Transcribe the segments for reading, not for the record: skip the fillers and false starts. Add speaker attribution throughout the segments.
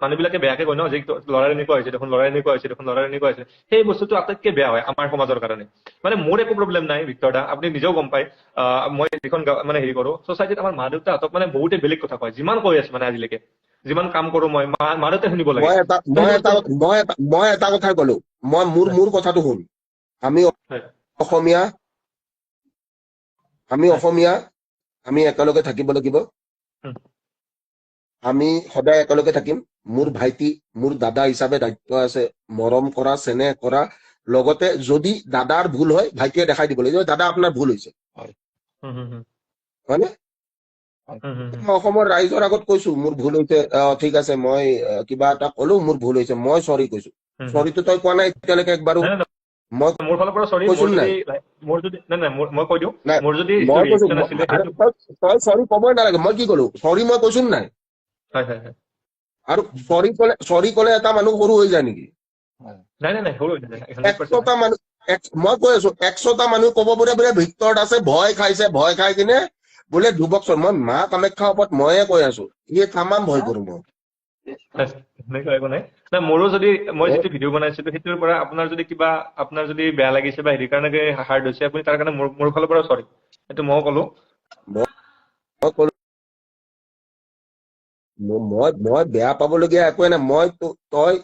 Speaker 1: মানুহবিলাকে বেয়াকে কয় ন যে ল'ৰাৰ এনেকুৱা হৈছে দেখোন, ল'ৰাৰ এনেকুৱা হৈছে দেখোন, ল'ৰাৰ এনেকুৱা হৈছে। সেই বস্তুটো আটাইতকৈ বেয়া হয় আমাৰ সমাজৰ কাৰণে। মানে মোৰ একো প্ৰব্লেম নাই ভিক্টৰ দা, আপুনি নিজেও গম পায়। মই যিখন মানে হেৰি কৰো ছ'চাইটিত, আমাৰ মা দেউতাহঁতক মানে বহুতে বেলেগ কথা কয়, যিমান কৈ আছে মানে আজিলৈকে যিমান কাম কৰো মই, মা দেউতাই শুনিব লাগে।
Speaker 2: মই এটা কথা কলো, মই মোৰ কথাটো শুন। আমি অসমীয়া, আমি অসমীয়া, আমি একেলগে থাকিব লাগিব, আমি সদায় একেলগে থাকিম। মোৰ ভাইটি, মোৰ দাদা হিচাপে দায়িত্ব আছে মৰম কৰা, চেনেহ কৰা, লগতে যদি দাদাৰ ভুল হয় ভাইটিয়ে দেখাই দিব লাগিব, দাদা আপোনাৰ ভুল হৈছে, হয়নে? মই অসমৰ ৰাইজৰ আগত কৈছো মোৰ ভুল হৈছে, ঠিক আছে মই কিবা এটা কলো, মোৰ ভুল হৈছে, মই চৰি কৈছো। চৰিটো তই কোৱা নাই এতিয়ালৈকে একবাৰো। মই
Speaker 1: মোৰ ফালৰ পৰা চৰি, মোৰ যদি নাই নাই মই কৈ দিওঁ, মোৰ যদি
Speaker 2: তই চৰি কবই নালাগে। মই কি কলো চৰি মই কৈছো নাই? আৰু চৰি কলে এটা মানুহ সৰু হৈ যায় নেকি?
Speaker 1: নাই নাই নাই, সৰু হৈ নাযায়।
Speaker 2: 100টা মানুহ, মই কৈ আছো 100টা মানুহ কব বোলে বোলে ভিক্টৰ দাসে ভয় খাইছে, ভয় খাই কিনে বোলে ধ্ৰুৱক। মই মা কামাখ্যা ওপৰত ময়ে কৈ আছো, ইয়ে তামাম ভয় কৰো মই।
Speaker 1: সেনেকুৱা একো নাই। মোৰো যদি মই যিটো ভিডিঅ' বনাইছিলো সেইটোৰ পৰা আপোনাৰ যদি কিবা, আপোনাৰ যদি বেয়া লাগিছে বা হেৰি কাৰণে হাৰ্ড হৈছে, আপুনি তাৰ কাৰণে মোৰ ফালৰ পৰা চৰি, সেইটো ময়ো কলো।
Speaker 2: মই বেয়া পাবলগীয়া একোৱে নাই। মই তই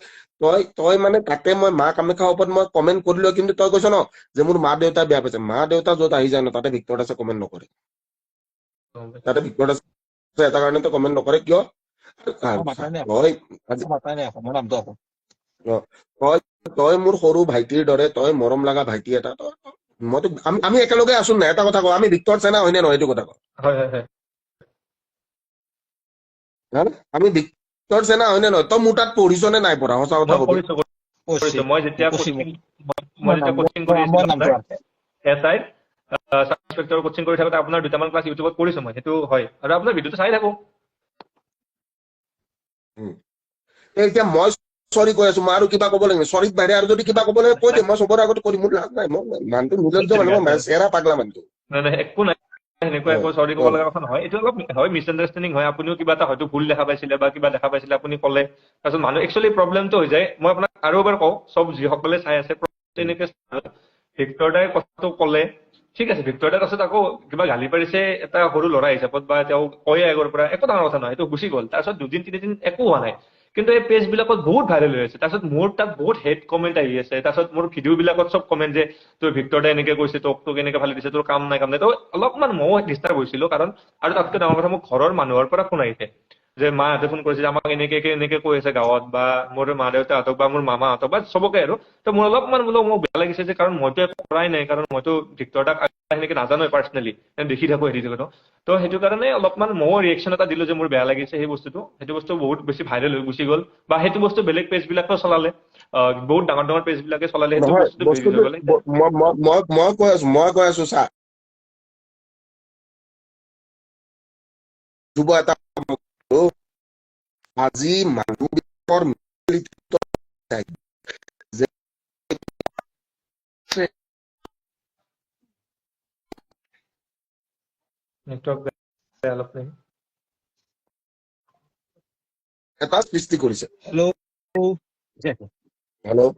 Speaker 2: তই তই মানে তাতে মই মা কামাখ্যা ওপৰত মই কমেণ্ট কৰিলো, কিন্তু তই কৈছ ন যে মোৰ মা দেউতা বেয়া পাইছে। মা দেউতা য'ত আহি যায় ন তাতে ভিক্টৰ দাসে কমেণ্ট নকৰে, তাতে ভিক্টৰ দাসে এটা কাৰণেতো কমেণ্ট নকৰে। কিয়? তই মোৰ সৰু ভাইটিৰ দৰে, তই মৰম লগা ভাইটি এটা। মইতো আমি একেলগে আছো নাই? এটা কথা কওঁ, আমি ভিক্টৰ সেনা হয়নে নহয় এইটো কথা কওঁ। আমি ভিক্টৰ সেনা হয়নে নহয়? তই মোৰ তাত পঢ়িছ নে নাই পঢ়া? সঁচা কথা কবি।
Speaker 1: মই যেতিয়া কোচিং কৰি আছিলো, কোচিং কৰি থাকোতে আপোনাৰ দুটামান ক্লাছ ইউটিউবত কৰিছো মই, সেইটো হয়। আৰু আপোনাৰ ভিডিঅ'টো চাই থাকো।
Speaker 2: এতিয়া মই চৰি কৈ আছো, মই আৰু কিবা ক'ব লাগিব? চৰিত বাহিৰে আৰু যদি কিবা ক'ব লাগে কৈ দে, মই চবৰে আগত কৰিম, মোৰ লাজ নাই। মই মানুহটো নিৰ্লজ্জ মানুহ, মই চেৰা পাগলা মানুহটো।
Speaker 1: নাই নাই, একো নাই, সেনেকুৱা একো চৰি ক'ব লগা কথা নহয়। এইটো অলপ হয় মিছআণ্ডাৰষ্টেণ্ডিং হয়, আপুনিও কিবা এটা হয়তো ভুল দেখা পাইছিলে বা কিবা দেখা পাইছিলে, আপুনি ক'লে, তাৰপিছত মানুহ একচুৱেলি প্ৰব্লেমটো হৈ যায়। মই আপোনাক আৰু এবাৰ কওঁ, চব যিসকলে চাই আছে তেনেকে ভিক্টৰ দাই কথাটো ক'লে ঠিক আছে, ভিক্টৰ দাই তাৰপিছত আকৌ কিবা গালি পাৰিছে এটা সৰু ল'ৰা হিচাপত বা তেওঁ কয়ে আগৰ পৰা, একো ডাঙৰ কথা নহয়, সেইটো গুচি গ'ল। তাৰপিছত দুদিন তিনিদিন একো হোৱা নাই, কিন্তু এই পেজ বিলাকত বহুত ভাইৰেল হৈ আছে। তাৰপিছত মোৰ তাত বহুত হেট কমেণ্ট আহি আছে, তাৰপিছত মোৰ ভিডিঅ' বিলাকত চব কমেণ্ট যে তোৰ ভিক্টৰ দাই এনেকে কৈছে, তোক এনেকে ফালি দিছে, তোৰ কাম নাই কাম নাই। তো অলপমান ময়ো ডিষ্টাৰ্ব হৈছিলো, কাৰণ আৰু তাতকৈ ডাঙৰ কথা মোক ঘৰৰ মানুহৰ পৰা ফোন আহিছে যে মাহঁতে ফোন কৰিছে যে আমাক এনেকে এনেকে কৈ আছে গাঁৱত, বা মোৰ মা দেউতাহঁতক বা মোৰ মামাহঁতক বা চবকে আৰু। তো মোৰ অলপমান বোলো মোৰ বেয়া লাগিছে যে কাৰণ মইতো একো কৰাই নাই, কাৰণ মইতো ভিক্টৰ দাক সেনেকে নাজানোৱে পাৰ্চনেলি, দেখি থাকো হেৰি থাকো। তো সেইটো কাৰণে অলপমান ময়ো ৰিয়েকশ্যন এটা দিলো যে মোৰ বেয়া লাগিছে সেই বস্তুটো। সেইটো বস্তু বহুত বেছি ভাইৰেল হৈ গুচি গ'ল, বা সেইটো বস্তু বেলেগ পেজ বিলাকেও চলালে, বহুত ডাঙৰ ডাঙৰ পেজ বিলাকে চলালে সেইটো বস্তুটো।
Speaker 2: মই কৈ আছো চা, এটা আজি মানুহবিলাকৰ এটা সৃষ্টি কৰিছে। Hello' hello'